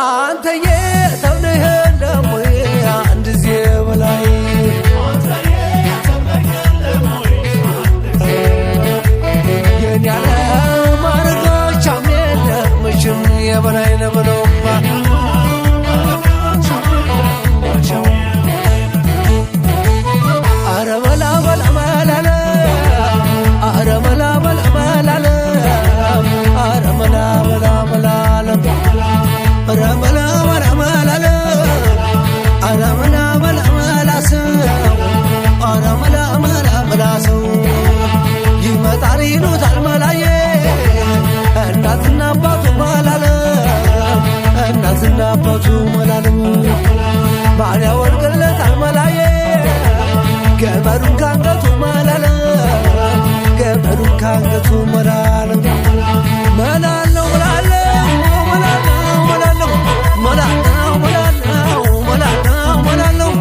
አንተዬ ተብለህ የለም ወይ አንድ ጊዜ በላይ የኔ ዓለም አረጋቻም የለም መቼም የበላይ ነው ብለውማ አረ መላ መላ መላለ አረ መላ መላ መላለ አረ መላ መላ መላለ አረ መላ መላ መላለ አረ መላ መላ መላሰው አረ መላ መላ መላሰው ይመጣል ይሉታል መላዬ እናትና አባቱ መላለ እናትና አባቱ መላለም ባል ያወርቅለታል መላዬ ገመዱን ካንገቱ መላለ ገመዱን ካንገቱ መላለ መላለው መላለው መላለው መላለው መላለው መላለው መላለው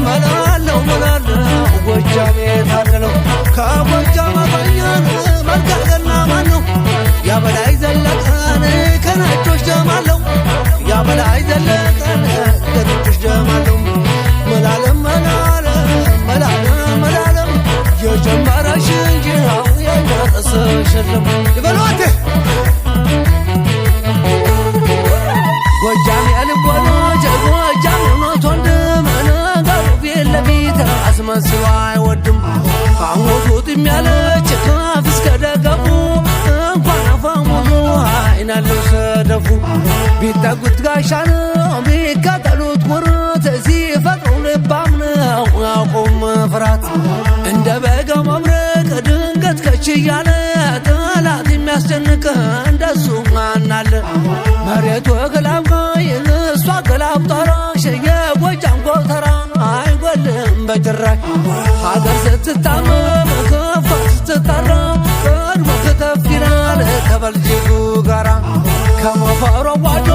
መላለው መላለው ጎጃሜ ታደለው ከጎጃም አፋኛን መልካገና ማነው ያበላይ ዘለቀን ከነጮች ደማለው ያበላይ ዘለቀን ከነጮች ደማለው መላለም መላለም መላለም መላለም የጀመረሽ እንጂ የደረሰሽ የለም ይበሏት ጎጃም ያልቦኖች ጎጃም ሆኖት ወንድም ነገሩ ፊት ለፊት አስመስሎ አይወድም ሐሞቱ ጥም ያለች ከአፍ እስከ ደገፉ እንኳን አፈሙዙ አይናለው ሰደፉ ቢጠጉት ጋሻ ነው ቢከተሉት ቁርት ሲፈጥሩ ልባም ነው አቁም ፍራት እንደ በጋው መብረቅ ድንገት ከች እያለ ጠላት የሚያስጨንቅ እንደሱ ማናለ መሬቱ ገላምቃይ እሷ ገላምጠራሽ የጎጃም ጎተራ አይጎልም በጭራሽ ሀገር ስትታመም ከፋ ስትጠራ ቀድሞ ከተፍ ይላል ከበልጅጉ ጋራ ከሞፈሮ ዋዶ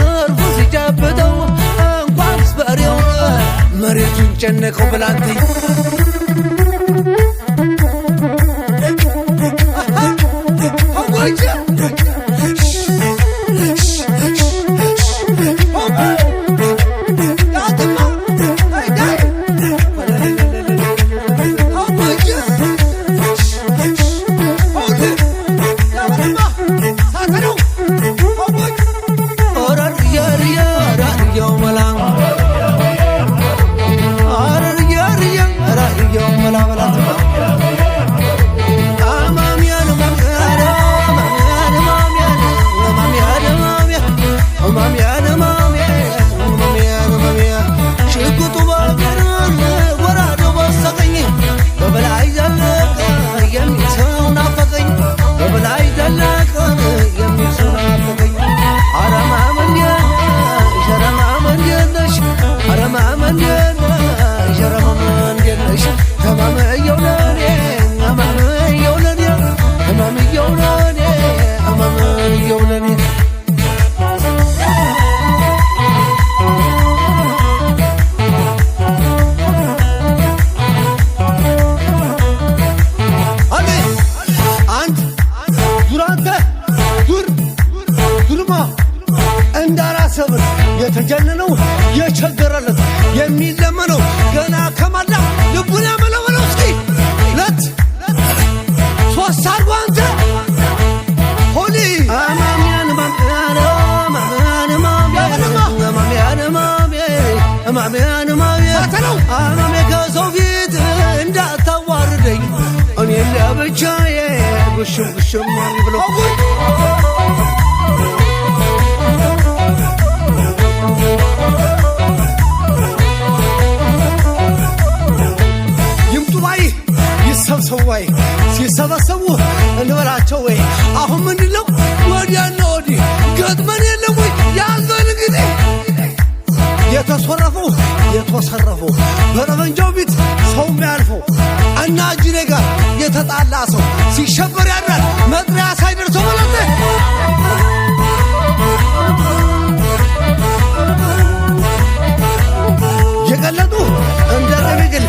እርፉ ሲጨብጠው እንኳንስ በሬውን መሬቱን ጨነቀው ብላንተኝ እንዳራሰብር የተጀነነው የቸገረለት የሚለመነው ገና ከማላ ልቡን ያመለመለው እስኪ ሁለት ሶስት አርጎ አንተ ሆሊ አማሚያን ማሚያን አማሜ ከሰው ፊት እንዳታዋርደኝ እኔ ለብቻዬ ጉሽም ጉሽም ብሎ ይምጡ ባይ ይሰብሰቡ ባይ ሲሰበሰቡ እንበላቸው ወይ አሁን ምንድን ነው ወዲያና ወዲህ ገጥመን የለም ወይ ያዘን እንግዲህ የተሶረፈው የተሰረፈው በጠመንጃው ፊት ሰው የሚያልፈው እና እጅኔ ጋር የተጣላ ሰው ሲሸበር ያድራል መጥሪያ ሳይደርሰው ማለት የቀለጡ እንደ ቅሚግል